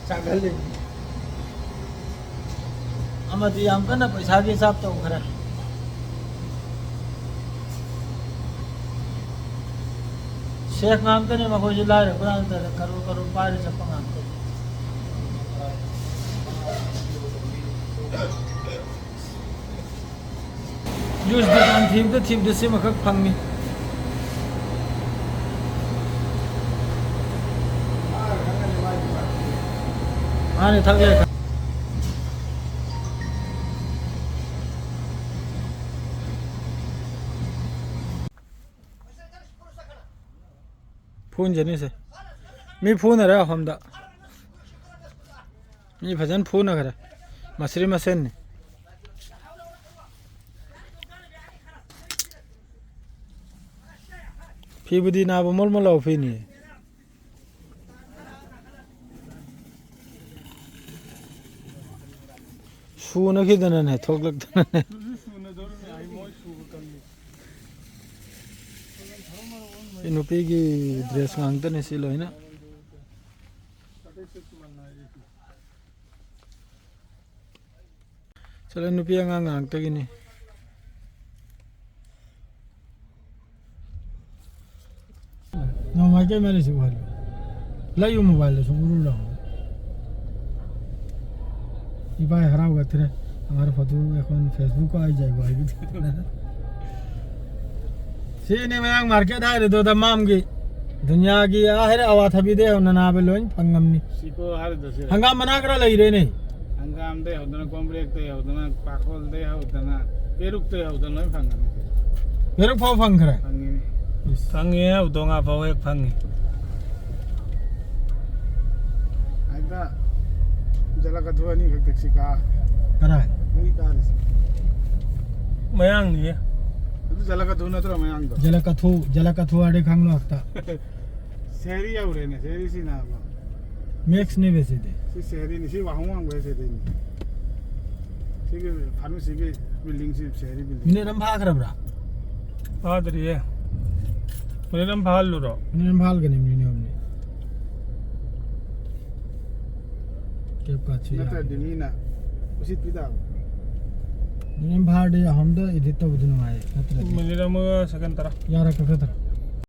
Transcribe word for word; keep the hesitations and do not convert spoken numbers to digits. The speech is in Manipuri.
ꯆꯥꯒꯜꯂꯤ꯫ ꯑꯃꯗꯤ ꯌꯥꯝ ꯀꯟꯅ ꯄꯩꯁꯥꯒꯤ ꯆꯥꯞ ꯇꯧꯈ꯭ꯔꯦ꯫ ꯁꯦꯐ ꯉꯥꯛꯇꯅꯦ ꯃꯈꯣꯏꯁꯨ, ꯂꯥꯏꯔꯕ ꯉꯥꯛꯇꯅꯦ, ꯀꯔꯣꯔ ꯀꯔꯣꯔ ꯄꯥꯏꯔ ꯆꯠꯄ ꯉꯥꯛꯇꯅꯦ꯫ ꯖꯨꯁ ꯗꯨꯀꯥꯟ ꯊꯤꯕꯗ ꯊꯤꯕꯗ ꯁꯤꯃꯈꯛ ꯐꯪꯉꯤ꯫ ꯃꯥꯅꯦ, ꯊꯛꯂꯦ꯫ ꯐꯨꯟꯖꯅꯤꯁꯦ꯫ ꯃꯤ ꯐꯨꯅꯔꯦ ꯑꯍꯨꯝꯗ꯫ ꯃꯤ ꯐꯖꯅ ꯐꯨꯅꯈ꯭ꯔꯦ꯫ ꯃꯁꯔꯤ ꯃꯁꯦꯟꯅꯤ꯫ ꯐꯤꯕꯨꯗꯤ ꯅꯥꯕ ꯃꯣꯜ ꯃꯣꯜ ꯂꯥꯎ ꯐꯤꯅꯤ꯫ ꯁꯨꯅꯈꯤꯗꯅꯅꯦ, ꯊꯣꯛꯂꯛꯇꯅꯅꯦ꯫ ꯁꯤ ꯅꯨꯄꯤꯒꯤ ꯗ꯭ꯔꯦꯁ ꯉꯥꯛꯇꯅꯦ ꯁꯤ ꯂꯣꯏꯅ꯫ ꯆꯠꯂꯦ, ꯅꯨꯄꯤ ꯑꯉꯥꯡ ꯉꯥꯛꯇꯒꯤꯅꯤ꯫ ꯅꯣꯡꯃꯥꯏ ꯀꯩ ꯃꯔꯤ ꯁꯤ ꯎꯍꯜꯂꯨ꯫ ꯂꯩꯌꯨ ꯃꯣꯕꯥꯏꯜꯗ ꯁꯨꯝ ꯎꯔꯨ ꯂꯥꯎ꯫ ꯏꯕꯥꯏ ꯍꯔꯥꯎꯒꯠꯇ꯭ꯔꯦ꯫ हमारा फोटो ꯑꯩꯈꯣꯏ Facebook को आ जाएगा ꯍꯥꯏꯕꯗꯤ꯫ ꯁꯤꯅꯤ ꯃꯌꯥꯡ ꯃꯥꯔꯀꯦꯠ ꯍꯥꯏꯔꯤꯗꯣ ꯗꯃꯥꯝꯒꯤ꯫ ꯗꯨꯅꯤꯌꯥꯒꯤ ꯑꯥ ꯍꯥꯏꯔ ꯑꯋꯥꯊꯕꯤꯗꯩ ꯍꯧꯅ ꯅꯥꯕ ꯂꯣꯏ ꯐꯪꯉꯝꯅꯤ꯫ ꯁꯤꯀꯣ ꯍꯥꯏꯔꯤꯗꯣ ꯁꯤ꯫ ꯍꯪꯒꯥꯝ ꯃꯅꯥ ꯈꯔ ꯂꯩꯔꯦꯅꯦ꯫ ꯍꯪꯒꯥꯝꯗꯩ ꯍꯧꯗꯅ, ꯀꯣꯝꯄ꯭ꯔꯦꯛꯇꯩ ꯍꯧꯗꯅ, ꯄꯥꯈꯣꯜꯗꯩ ꯍꯧꯗꯅ, ꯄꯦꯔꯨꯛꯇꯩ ꯍꯧꯗꯅ ꯂꯣꯏ ꯐꯪꯉꯅꯤ꯫ ꯄꯦꯔꯨꯛ ꯐꯥꯎ ꯐꯪꯈ꯭ꯔꯦ? ꯐꯪꯉꯤꯅꯦ꯫ ꯏꯁ꯫ ꯐꯪꯉꯦ, ꯍꯧꯗꯣꯡ ꯉꯥ ꯐꯥꯎ ꯍꯦꯛ ꯐꯪꯉꯤ꯫ ꯍꯦꯛꯇ ꯖꯂꯀꯊꯨ ꯑꯅꯤꯈꯛ ꯇꯦꯛꯁꯤ ꯀꯥ꯫ ꯀꯅꯥ? ꯃꯣꯏ ꯀꯥꯔꯤꯁꯦ꯫ ꯃꯌꯥꯡꯅꯤꯌꯦ꯫ ꯑꯗꯨ ꯖꯂꯀꯊꯨ ꯅꯠꯇ꯭ꯔꯣ ꯃꯌꯥꯡꯗꯣ? ꯖꯂꯀꯊꯨ, ꯖꯂꯀꯊꯨ ꯍꯥꯏꯔꯗꯤ ꯈꯪꯅꯣ ꯍꯦꯛꯇ꯫ ꯁꯦꯔꯤ ꯌꯧꯔꯦꯅꯦ, ꯁꯦꯔꯤ ꯁꯤꯅ ꯑꯃ꯫ ꯃꯦꯛꯁꯅꯦꯕ ꯁꯤꯗꯤ꯫ ꯁꯤ ꯁꯦꯔꯤꯅꯤ, ꯁꯤ ꯋꯥꯍꯣꯡ ꯋꯥꯡꯕ ꯁꯤꯗꯤꯅꯤ꯫ ꯁꯤꯒꯤ ꯐꯥꯔꯃꯥꯁꯤꯒꯤ ꯕꯤꯜꯗꯤꯡꯁꯤ ꯁꯦꯔꯤ ꯕꯤꯜꯗꯤꯡ꯫ ꯃꯤꯅꯤꯠ ꯑꯃ ꯐꯥꯈ꯭ꯔꯕ꯭ꯔꯥ? ꯐꯥꯗ꯭ꯔꯤꯌꯦ꯫ ꯃꯤꯅꯤꯠ ꯑꯃ ꯐꯥꯍꯜꯂꯨꯔꯣ? ꯃꯤꯅꯤꯠ ꯑꯃ ꯐꯥꯍꯜꯒꯅꯤ, ꯃꯤꯅꯤꯠ ꯑꯃꯅꯤ꯫ ꯀꯦꯞ ꯀꯥꯠꯁꯨ ꯌꯥꯔꯦ꯫ ꯅꯠꯇ꯭ꯔꯗꯤ ꯃꯤꯅ ꯎꯁꯤꯠꯄꯤ ꯇꯥꯕ꯫ ꯏꯝꯐꯥꯜꯗꯤ ꯑꯍꯨꯝꯗ ꯏꯗꯤꯠ ꯇꯧꯕꯗꯤ ꯅꯨꯡꯉꯥꯏꯌꯦ ꯅꯠꯇ꯭ꯔꯗꯤ꯫ ꯃꯤꯅꯤꯠ ꯑꯃꯒ ꯁꯦꯀꯦꯟ ꯇꯔꯥ꯫ ꯌꯥꯔꯦ, ꯀꯛꯊꯠꯈ꯭ꯔꯣ꯫